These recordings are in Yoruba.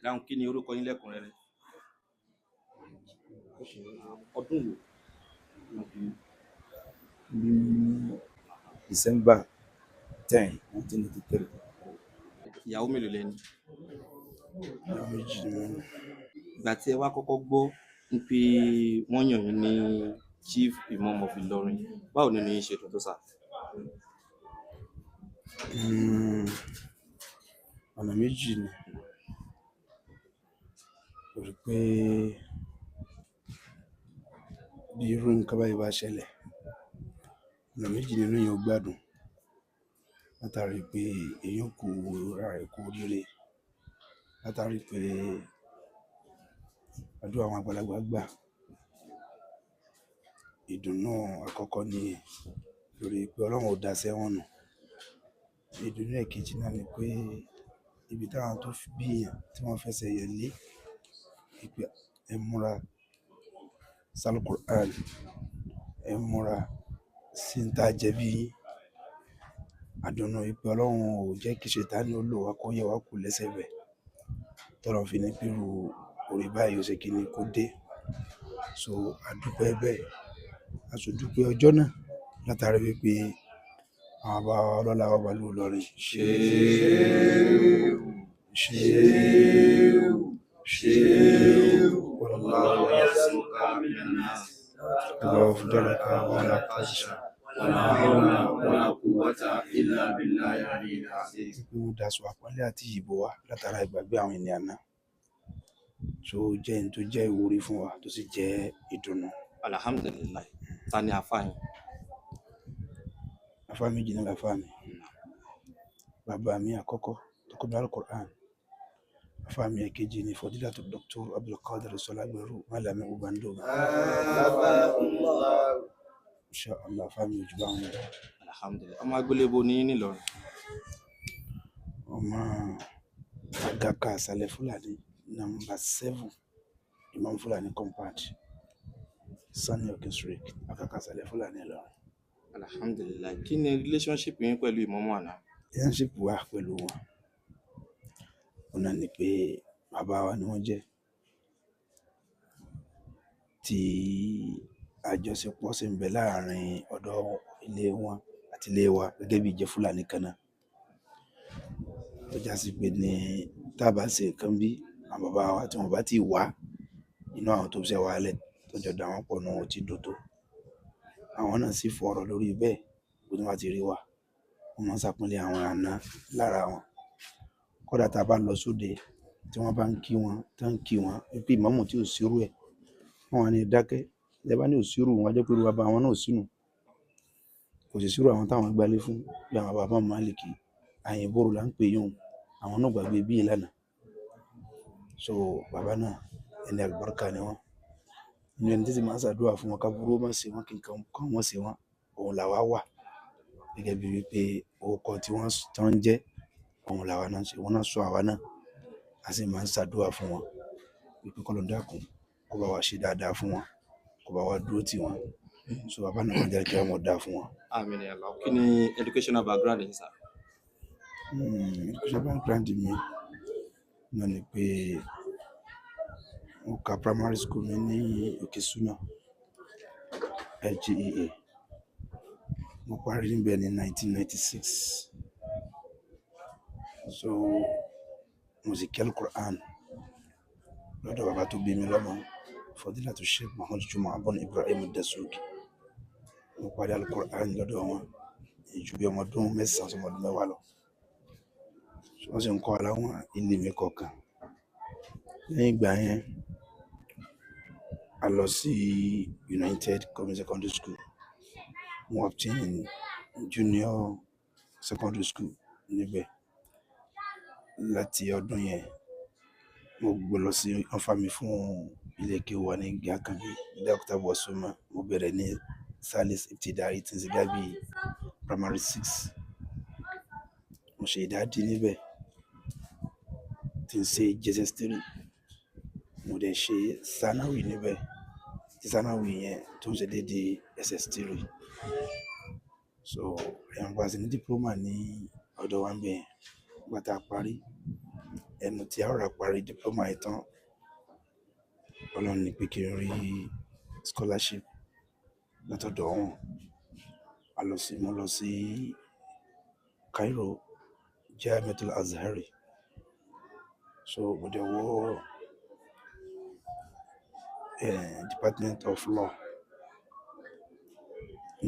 Dáhùn, kí ni orúkọ yín lẹ́kùnrẹ́rẹ́? Ọdún wo ló bí yín? Ní December 10, 1983. Ìyàwó mélòó lẹ ní? Ìyàwó méjì ni mo ní. Ìgbà tí ẹ wá kọ́kọ́ gbọ́ ń pé wọ́n yàn yín ní Chief Imam of Ìlọrin, báwo nínú yín ṣe dùn tó sà? Ọ̀nà méjì ni. Mo rí pé bí irú nǹkan báyìí bá ṣẹlẹ̀, ọ̀nà méjì nínú yẹn ó gbádùn. Látàrí pé èèyàn kú ra rẹ̀ kú oríire. Látàrí pé àdúrà àwọn àgbàlagbà gbà. Ìdùnnú àkọ́kọ́ ni lórí pé Ọlọ́run ò da sẹ́wọ̀n nù. Ìdùnnú ẹ̀kejì náà ni pé ibi táwọn tó fi bí èèyàn tí wọ́n fẹsẹ̀ yẹn lé, pé ẹ múra sálù Quran, ẹ múra sí ń tá jẹ bí yín. Àdùnnú wípé Ọlọ́run ò jẹ́ kí Ṣẹ̀tánì ó lò wá kó yẹ wá kú lẹ́sẹ̀ bẹ̀. Tọ́lọ́run fi ní pé irú orí báyìí ó ṣe kíni kó dé. So a dúpẹ́ bẹ́ẹ̀. A sì dúpẹ́ ọjọ́ náà látàrí wípé àwọn bàbá wa ọlọ́lá wa wà lú Ìlọrin. Ṣéwù, Ṣéwù, ṣéwù, Wallahu ya'simuka minan nas. Allahu daraka wa la tasha. Wala hawla wala quwwata illa billahi al-aliyyil azim. Pé wọ́n daṣọ àpọ́nlé àti ìbò wa látara ìgbàgbé àwọn ènìyàn náà. So ó jẹ́ ẹni tó jẹ́ ìwúrí fún wa tó sì jẹ́ ìdùnnú. Alhamdulillah. Ta ni àfáà yín? Àfáà méjì náà làfáà mi. Bàbá mi àkọ́kọ́ tó kọ́ mi Al-Qur'an. Àfáà mi èkejì ni Fadilatu Dr. Abdulkadir Sọlágbẹ̀rú Malami Ubandoma. Insha Allah, àfáà mi ò jù báwọn lọ. Alhamdulillah. Ọmọ agboolé ní yín nílọrin. Ọmọ Agaka Àsàlẹ̀ Fúlàní, number 7 Imam Fulani Compound, Sani Oke Street, Agaka Àsàlẹ̀ Fúlàní, Ìlọrin. Alhamdulillah. Kí ni relationship yín pẹ̀lú ìmámù àná? Relationship wa pẹ̀lú wọn, òun náà ni pé bàbá wa ni wọ́n jẹ́, tí àjọṣepọ̀ sì ń bẹ láàrin ọ̀dọ̀ ilé wọn àti ilé wa gẹ́gẹ́ bí ìjẹ́ Fúlàní kan náà. Tó já sí pé ní tá a bá ṣe nǹkan bí àwọn bàbá wa tí wọ́n bá ti wá, inú àwọn tó ṣẹ̀ wá lẹ̀ tó jọ dà wọ́n pọ̀ náà ò tí dùn tó. Àwọn náà sì fọ̀rọ̀ lórí bẹ́ẹ̀ bí wọ́n bá ti rí wa. Wọ́n máa ń ṣàpọ́nlé àwọn àna lára wọn. Kódà tá a bá lọ sóde tí wọ́n bá ń kí wọn, tí wọ́n ń kí wọn wípé ìmáàmù tí ò sírú ẹ̀, wọ́n wá ní dákẹ́. Ẹ bá ní ò sírú wọn, a jẹ́ pé irú bàbá wọn náà ò sínú. Kò sì sírú àwọn táwọn gbalé fún bí àwọn bàbá Málìkì, Àyìnbórò là ń pè yún. Àwọn náà gbàgbé bí ìlànà. So bàbá náà ẹni àlùbáríkà ni wọ́n. Inú ẹni tí sì máa ń ṣàdúrà fún wọn ká burú má ṣe wọ́n, kí nǹkan kan wọ́n ṣe wọ́n, òun làwa wà. Gẹ́gẹ́ bí wípé orúkọ tí wọ́n tán ń jẹ́, òun làwa náà ṣe. Wọ́n náà sọ àwa náà, a sì máa ń ṣàdúrà fún wọn wípé k'Ọlọ́run dákun, kó bá wa ṣe dáadáa fún wọn, kó bá wa dúró tì wọ́n. So bàbá náà máa jẹ́ kí wọ́n dáa fún wọn. Àmín ya Allah. Kí ni educational background yín sà? Educational background mi náà ni pé mo ka primary school mi ní Òkè Suna, LGEA. Mo parí níbẹ̀ ní 1996. So mo sì kí Al-Qur'an lọ́dọ̀ bàbá tó bí mi lọ́mọ, Fadilatu Sheikh Muhammad Juma Abun Ibrahim Dasuki. Mo parí Al-Qur'an lọ́dọ̀ wọn ju bí ọmọ ọdún 9 sí ọmọ ọdún 10 lọ. Wọ́n sì ń kọ́ wa láwọn ilé mi kọ̀ọ̀kan. Lẹ́yìn ìgbà yẹn, a lọ sí United Community Secondary School. Mo obtain junior secondary school níbẹ̀. Láti ọdún yẹn, mo gbé lọ sí wọ́n fà mí fún ilé kéwú wa ní Gàkànbí, Dr. Wasuma. Mo bẹ̀rẹ̀ ní Salis Ibtidai tí ń ṣe gẹ́gẹ́ bí primary six. Mo ṣe ìdádí níbẹ̀ tí ń ṣe JSS 3. Mo dẹ̀ ṣe Sanawi níbẹ̀, tí Sanawi yẹn tó ń ṣe déédéé SS 3. So, ẹ̀yàn gba sí ní diploma ní ọ̀dọ̀ wa níbẹ̀. Nígbà tá a parí, Ẹnu tí a ó rà parí diploma yìí tán, Ọlọ́run ní pé kí n rí scholarship látọ̀dọ̀ wọn. A lọ sí, mo lọ sí Cairo, Jamiatul Azhari. So mo dẹ̀ wọ Department of Law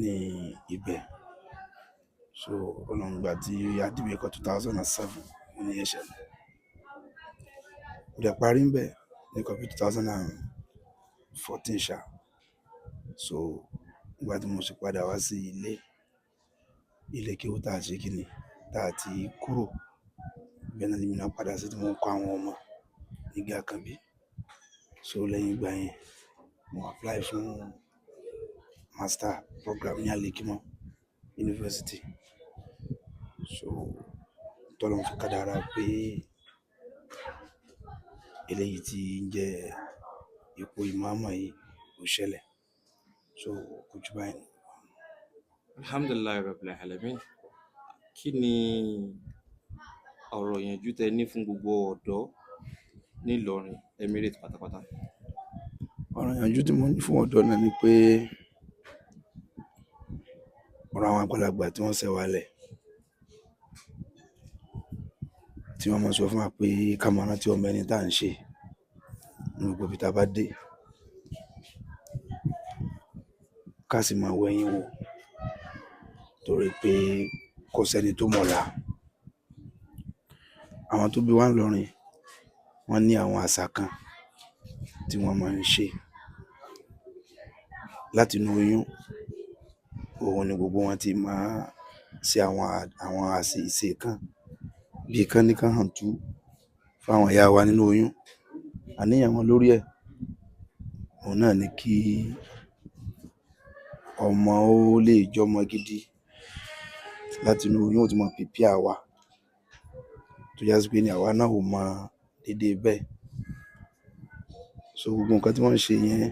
ní ibẹ̀. So Ọlọ́run gbà tí a dé ibẹ̀ kọ́ 2007 ní ẹ̀ṣẹ̀. Mo dẹ̀ parí ń bẹ̀ ní nǹkan bí 2014 ṣá. So ìgbà tí mo sì padà wá sí ilé, ilé kéwú tá a ṣe kíni, tá a ti kúrò. Ibẹ̀ náà ni èmi náà padà sí tí mò ń kọ́ àwọn ọmọ ní Àkànbí. So lẹ́yìn ìgbà yẹn, mo apply fún master program ní Al-Hikmah University. So tọ́lọ́run fi kádàrá pé eléyìí tí ń jẹ́ ipò ìmáàmù yìí ò ṣẹlẹ̀. So kò jù báyìí lọ. Alhamdulillahi Rabbil Alamin. Kí ni ọ̀rọ̀ ìyànjú tẹ ní fún gbogbo ọ̀dọ́ nílọrin Emirate pátápátá? Ọ̀rọ̀ ìyànjú tí mo ní fún ọ̀dọ́ náà ni pé ọ̀rọ̀ àwọn àgbàlagbà tí wọ́n ṣẹ̀ wálẹ̀, tí wọ́n máa sọ fún wa pé ká máa rántí ọmọ ẹni tá à ń ṣe ní gbogbo ibi tá a bá dé, ká sì máa wẹ̀yìn wò torí pé kò sẹ́ni tó mọ̀la. Àwọn tó bí wa ńlọrin, wọ́n ní àwọn àṣà kan tí wọ́n máa ń ṣe láti inú oyún. Òun ni gbogbo wọn ti máa ṣe àwọn àṣìṣe kan bíi kán ní kán hàn tú fáwọn ìyá wa nínú oyún. Àníyàn wọn lórí ẹ̀, òun náà ni kí ọmọ ó lè jọmọ gidi láti inú oyún, ó ti máa prepare wa tó já sí pé ní àwa náà ò mọ dédé bẹ́ẹ̀. So gbogbo nǹkan tí wọ́n ń ṣe yẹn,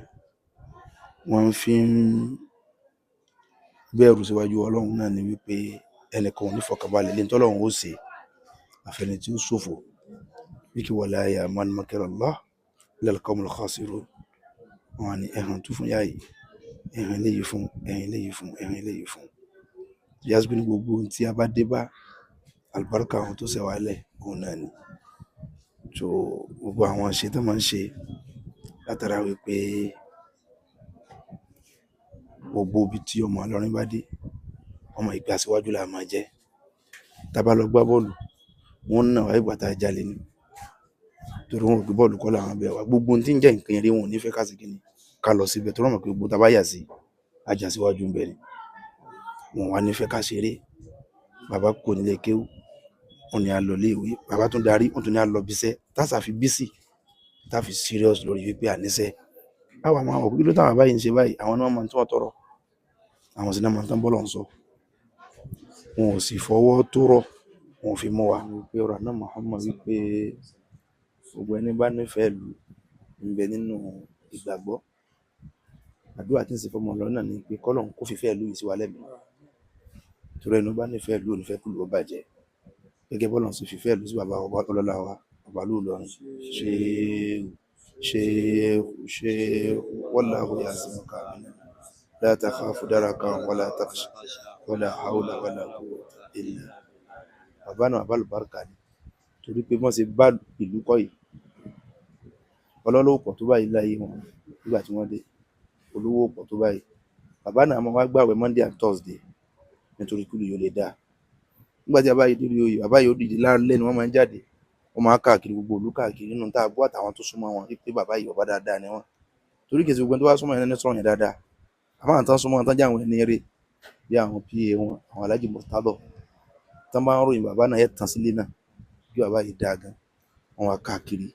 wọ́n fi ń bẹ̀rù síwájú Ọlọ́run náà ni wípé ẹnìkan ò ní fọkànbalẹ̀ lé tọ́lọ́run ó ṣe àfẹni tí ó ṣòfò. Bí kí wala ya'manu makrallah illal qawmul khasirun. Wọ́n á ní ẹ̀hàn tún fún yá yìí, ẹ̀hàn eléyìí fún, ẹ̀hàn eléyìí fún, ẹ̀hàn eléyìí fún. Tó já sí pé ní gbogbo ohun tí a bá dé bá, àlùbáríkà àwọn tó ṣẹ̀ wálẹ̀, òun náà ni. So gbogbo àwọn ìṣe tó máa ń ṣe látara wípé gbogbo ibi tí ọmọ Ìlọrin bá dé, ọmọ ìgbà aṣíwájú la máa jẹ́. Tá a bá lọ gbá bọ́ọ̀lù, wọ́n ń nà wá ìgbà tá a jalè ni. Torí wọ́n rò pé bọ́ọ̀lù kọ́ làwọn bẹ̀ wá. Gbogbo ohun tí ń jẹ́ nǹkan eré wọn ò ní fẹ́ ká ṣe kíni, ká lọ síbẹ̀ torí wọ́n mọ̀ pé gbogbo tá a bá yà sí, á já síwájú ńbẹ̀ ni. Wọn ò wá ní fẹ́ ká ṣeré. Bàbá kúrò nílé kéwú, wọ́n ní a lọ ilé ìwé. Bàbá tún darí, wọ́n tún ní a lọ ibi iṣẹ́. Tá sà fi busy, tá fi serious lórí wípé àníṣe. Àwa máa wò pé kí ló táwọn báyìí ń ṣe báyìí, àwọn náà mọ ohun tí wọ́n tọrọ. Àwọn sì náà mọ ohun tán bọ́lọ́run sọ. Wọn ò sì fọwọ́ tó rọ̀, wọn ò fi mú wa. Wípé ọ̀rọ̀ àná Muhammad wípé gbogbo ẹni bá nífẹ̀ẹ́ ìlú ń bẹ nínú ìgbàgbọ́. Àdúrà tí ń ṣe fọ́mọ Ìlọrin náà ni pé kọ́lọ́run kó fìfẹ́ ìlú yìí sí wa lẹ́mìí. Torí ẹni bá nífẹ̀ẹ́ ìlú ò ní fẹ́ kí ìlú ó bàjẹ́. Gẹ́gẹ́ bọ́lọ́run ṣe fìfẹ́ ìlú sí bàbá wa ọlọ́lá wa, ọba ìlú Ìlọrin. Ṣéhù, ṣéhù, ṣéhù, wallahu ya'simuka minan nas. La takhafu darakan wala takhsha wala hawla wala quwwata illa. Bàbá náà bàbá àlùbáríkà ni. Torí pé wọ́n ṣe bá ìlú kọ́ yìí. Ọlọ́lá ò pọ̀ tó báyìí láyé wọn nígbà tí wọ́n dé. Olówó ò pọ̀ tó báyìí. Bàbá náà máa wá gbààwẹ̀ Monday and Thursday nítorí kí ìlú yìí ó lè dáa. Nígbà tí bàbá yìí dé orí oyè, bàbá yìí ó dìde lálẹ́ ni wọ́n máa ń jáde. Wọ́n máa ń káàkiri gbogbo ìlú káàkiri nínú tá a gbọ́ àtàwọn tó súnmọ́ wọn wípé bàbá yìí bàbá dáadáa ni wọ́n. Torí kì í ṣe gbogbo ẹni tó bá súnmọ́ yẹn ní sọ̀rọ̀ yẹn dáadáa. Àmọ́ àwọn tán súnmọ́ wọn tán jẹ́ àwọn ẹni ire bí àwọn PA wọn, àwọn Alhaji Murtado. Tán bá ń ròyìn bàbá náà ẹ̀ tán sílé náà bí bàbá yìí dáa gan. Wọ́n wá káàkiri,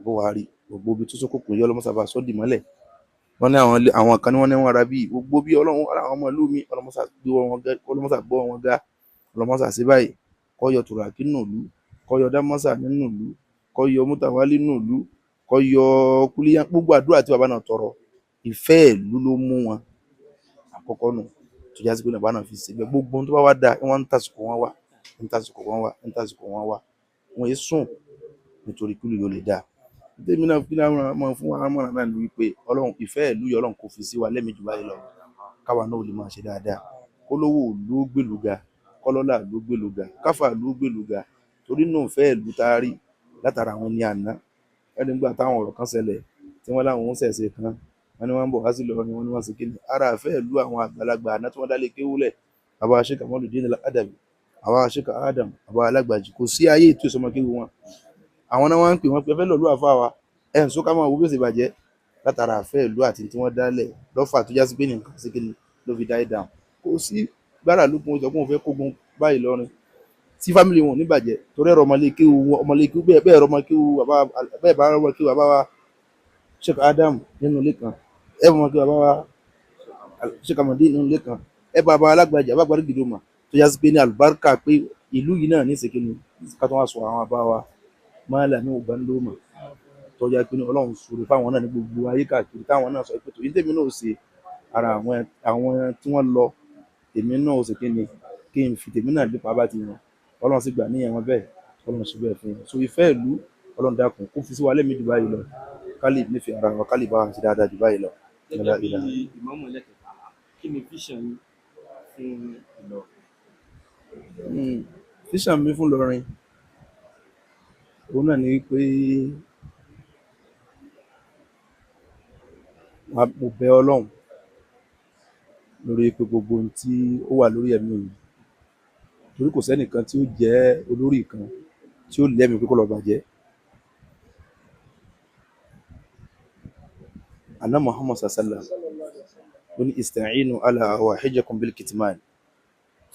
bó wá rí gbogbo ibi tó ṣókùnkùn yìí Ọlọ́run sábà sọ́ dì mọ́lẹ̀. Wọ́n ní àwọn àwọn kan ní wọ́n ní wọ́n ra bí gbogbo bí Ọlọ́run àwọn ọmọ ìlú mi Ọlọ́run sá gbé wọn ga, Ọlọ́run sá gbọ́ wọn ga, Ọlọ́run sá ṣe báyìí. Kó yọ Tùràkì nínú ìlú, kó yọ Dámọ́sà nínú ìlú, kó yọ Mútàwálí nínú ìlú, kó yọ Kúlíyà. Gbogbo àdúrà tí bàbá náà tọrọ, ìfẹ́ ìlú ló mú wọn àkọ́kọ́ nù. Tó já sí pé bàbá náà fi ṣe bẹ́ẹ̀. Gbogbo ohun tó bá wá dáa, wọ́n ń tàsìkò wọn wá, ń tàsìkò wọn wá, ń tàsìkò wọn wá. Wọn è sùn. Nítorí kí ìlú yóò lè dáa. Tèmi náà fi náà máa fún wa mọ̀ràn náà ni wípé Ọlọ́run, ìfẹ́ ìlú yìí, Ọlọ́run kò fi sí wa lẹ́mìí jù báyìí lọ, káwa náà ò lè máa ṣe dáadáa, kólówó ìlú ó gbèlú ga, kọ́lọ́lá ìlú ó gbèlú ga, káfà ìlú ó gbèlú ga. Torí náà ìfẹ́ ìlú tá a rí látara àwọn ẹni àná, ẹni nígbà táwọn ọ̀rọ̀ kan ṣẹlẹ̀ tí wọ́n láwọn ń ṣẹ̀ṣẹ̀ kan, wọ́n ní wọ́n ń bọ̀ wá sí Ìlọrin, wọ́n ní wọ́n ṣe kíni. Ara ìfẹ́ ìlú àwọn àgbàlagbà àná tí wọ́n dálé kéwúlẹ̀, bàbá Sheikh Kamaludeen Al-Adabi, bàbá Sheikh Adam, bàbá Alágbàjì, kò sí ayé ètò ìsọmọkéwu wọn. Àwọn náà wọ́n ń pè wọ́n pé ẹ fẹ́ lọ lú àfa wa, ẹ̀ ń sọ ká máa wo bí ó ṣe bàjẹ́. Látara àfẹ́ ìlú àti tí wọ́n dálẹ̀ lọ́fà tó já sí pé nìkan sí kíni ló fi die down. Kò sí gbára lókun ó sọ pé òun fẹ́ kógun báyìí lọ́rin tí fámìlì wọn ò ní bàjẹ́, torí ẹ̀rọ ọmọlékéwu wọn, ọmọlékéwu bẹ́ẹ̀ bẹ́ẹ̀, ẹ̀rọ ọmọlékéwu bàbá bẹ́ẹ̀ bá ọmọlékéwu bàbá wa Sheikh Adam nínú ilé kan, ẹ̀ bá ọmọlékéwu bàbá wa Sheikh Amadi nínú ilé kan, ẹ̀ bá bàbá Alágbàjì, bàbá Gbàdúgbìdòmà, tó já sí pé ní àlùbáríkà pé ìlú yìí náà ní ìsèkéni ká tó wá sọ àwọn bàbá wa Malami Ubandoma, tó já pé ní Ọlọ́run sọ̀rọ̀ fáwọn náà ní gbogbo ayé káàkiri, táwọn náà sọ pé tòyí tèmi náà ò ṣe ara àwọn tí wọ́n lọ, tèmi náà ò ṣe kí ni kí n fi tèmi náà lépa bá ti yàn. Ọlọ́run sì gbà níyàn wọn bẹ́ẹ̀, Ọlọ́run sì bẹ́ẹ̀ fún wọn. So ìfẹ́ ìlú, Ọlọ́run dákun kó fi sí wa lẹ́mìí jù báyìí lọ, ká lè nífẹ̀ẹ́ ara wa, ká lè bá wa ṣe dáadáa jù báyìí lọ. Gẹ́gẹ́ bí ìmáàmù ẹlẹ́kẹtàlá, kí ni vision yín fún Ìlọrin? Vision mi fún Ìlọrin, òun náà ni wípé mo bẹ̀ Ọlọ́run lórí pé gbogbo ohun tí ó wà lórí ẹ̀mí mi, torí kò sẹ́nìkan tí ó jẹ́ olórí kan tí ó lẹ́mìí pé kó lọ bàjẹ́. Àná Muhammad sallam ó ní ista'inu ala awahijakum bil kitman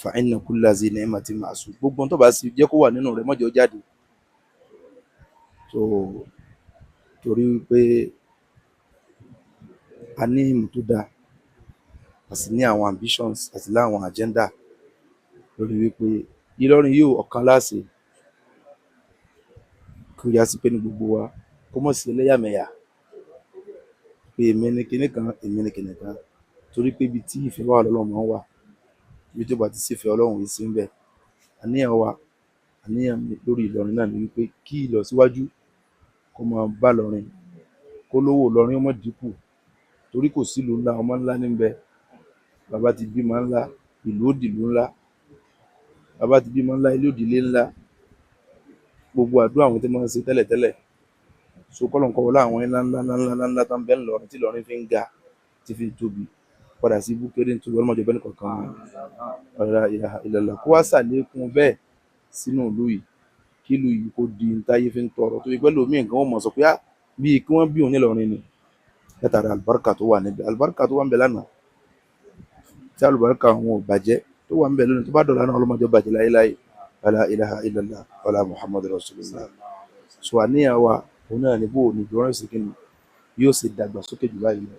fa inna kulla zi ni'matin ma'sud. Gbogbo ohun tó bá sì jẹ́ kó wà nínú rẹ̀, má jẹ́ ó jáde. So torí pé a ní ìmọ̀ tó dáa, a sì ní àwọn ambitions, a sì láwọn agenda lórí wípé Ìlọrin yóò ọ̀kan láṣẹ kí ó yá sí pé ní gbogbo wa kó mọ̀ sí ẹlẹ́yàmẹ̀yà pé èmi ní kinní kan, èmi ní kinní kan, torí pé ibi tí ìfẹ́ wà lọ́lọ́run máa ń wà, ibi tó bá ti sí ìfẹ́ Ọlọ́run yìí sí ń bẹ̀. Àníyàn wa, àníyàn mi lórí Ìlọrin náà ni wípé kí ìlọsíwájú kó máa bá Ìlọrin, kó lówó Ìlọrin ó má dínkù, torí kò sí ìlú ńlá, ọmọ ńlá níbẹ̀. Bàbá ti bímọ ńlá, ìlú ó dìlú ńlá. Bàbá ti bímọ ńlá, ilé ó dìlé ńlá. Gbogbo àdúrà àwọn tí wọ́n ń ṣe tẹ́lẹ̀tẹ́lẹ̀, so kọ́lọ́n kọ́ wọlé àwọn ńlá ńlá ńlá ńlá ńlá tó ń bẹ ńlọrin tí Ìlọrin fi ń ga, tí fi ń tóbi, padà sí ibú kéré nítorí ọlọ́mọdé bẹ́ẹ̀ nìkankan ọ̀rọ̀ ìlàlà kó wá sàlékún bẹ́ẹ̀ sínú ìlú yìí, kí ìlú yìí kó di ntáyé fi ń tọrọ, torí pé lómi nǹkan wọn mọ̀ sọ pé bíi kí wọ́n bí òun nílọrin ni, látara àlùbáríkà tó wà níbẹ̀, àlùbáríkà tó wà níbẹ̀ lánàá, tí àlùbáríkà wọn ò bàjẹ́ tó wà níbẹ̀ lónìí, tó bá dọ̀la náà ọlọ́mọdé bàjẹ́ láéláé. La ilaha illallah wala muhammadu rasulullah. So àníyàn wa òun náà ni bó ní Ìlọrin sì kíni yóò ṣe dàgbàsókè jù báyìí lọ,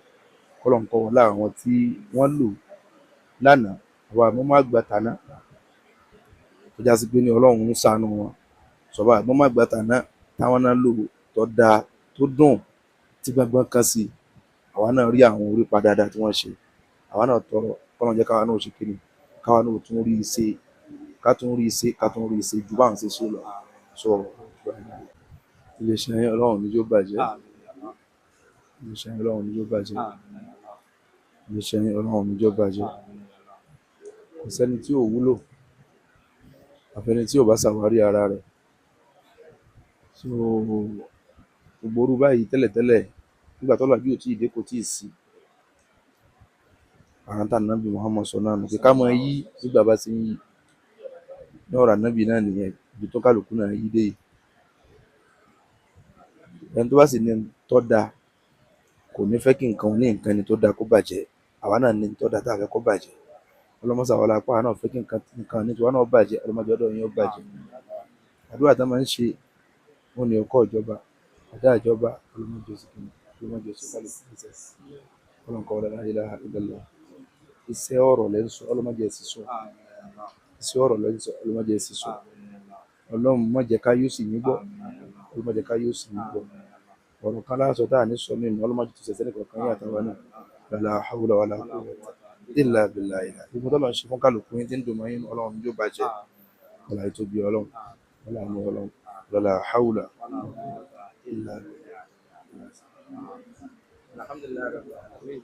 kọ́lọ́n kọ́ wọn láwọn tí wọ́n lò lánàá, àwa àmọ́ má gbà tàná tó já sí pé ní Ọlọ́run ń ṣàánú wọn, sọ̀bà àmọ́ má gbà tàná táwọn náà lò tó dáa tó dùn tí gbàngbàn kan sí, àwa náà rí àwọn orí pa dáadáa tí wọ́n ṣe, àwa náà tọrọ kọ́lọ́n jẹ́ káwa náà ṣe kíni, káwa náà tún rí i ṣe, ká tún rí i ṣe, ká tún rí i ṣe ju báwọn ṣe ṣe lọ. So iléeṣẹ́ yín Ọlọ́run ní yóò bàjẹ́, iléeṣẹ́ yín Ọlọ́run ní yóò bàjẹ́, iléeṣẹ́ yín Ọlọ́run ní yóò bàjẹ́. Kò sẹ́ni tí ò wúlò àfẹni tí ò bá ṣàwárí ara rẹ̀. So gbogbo orú báyìí tẹ́lẹ̀tẹ́lẹ̀ nígbà tó làjú ò tí ì dé, kò tí ì sí. Àwọn tá nàbì Muhammad sọ náà nù pé ká máa yí nígbà bá ti ń yí ní ọ̀rọ̀ ànábì náà nìyẹn, ibi tó kálukú náà yí dé yìí. Ẹni tó bá sì ní tó dáa kò ní fẹ́ kí nǹkan ní nǹkan ni tó dáa kó bàjẹ́, àwa náà ní tó dáa tá a fẹ́ kó bàjẹ́. Ọlọ́mọṣà wọlé apá náà fẹ́ kí nǹkan ní tiwa náà bàjẹ́, ọlọ́mọdé ọdọ yín ó bàjẹ́. Àdúrà tá a máa ń ṣe wọn ní ọkọ ìjọba, ọ̀dà ìjọba, ọlọ́mọdé oṣù kìíní, ọlọ́mọdé oṣù kálukú ṣe ọlọ́nkọ́ wọlé la ilaha illallah. Iṣẹ́ ọ̀rọ̀ lẹ́ ń sọ, ọlọ́mọdé ẹ̀ sì sọ. Iṣẹ́ ọ̀rọ̀ lẹ́ ń sọ, ọlọ́mọdé ẹ̀ sì sọ. Ọlọ́run má jẹ́ ká yóò sì yín gbọ́, ọlọ́run má jẹ́ ká yóò sì yín gbọ́. Ọ̀rọ̀ kan láṣọ tá à ní sọ mímu, ọlọ́mọdé tó ṣẹ̀ṣẹ̀ nìkan kan yín àtàwọn náà. La hawla wala quwwata illa billahi. Gbogbo tó lọ ń ṣe fún kálukú yín tí ń dùn mọ́ yín, Ọlọ́run yóò bàjẹ́. Ọlá ìtóbi Ọlọ́run, ọlá àánú Ọlọ́run, La hawla illa. Alhamdulillahi rabbil alamin.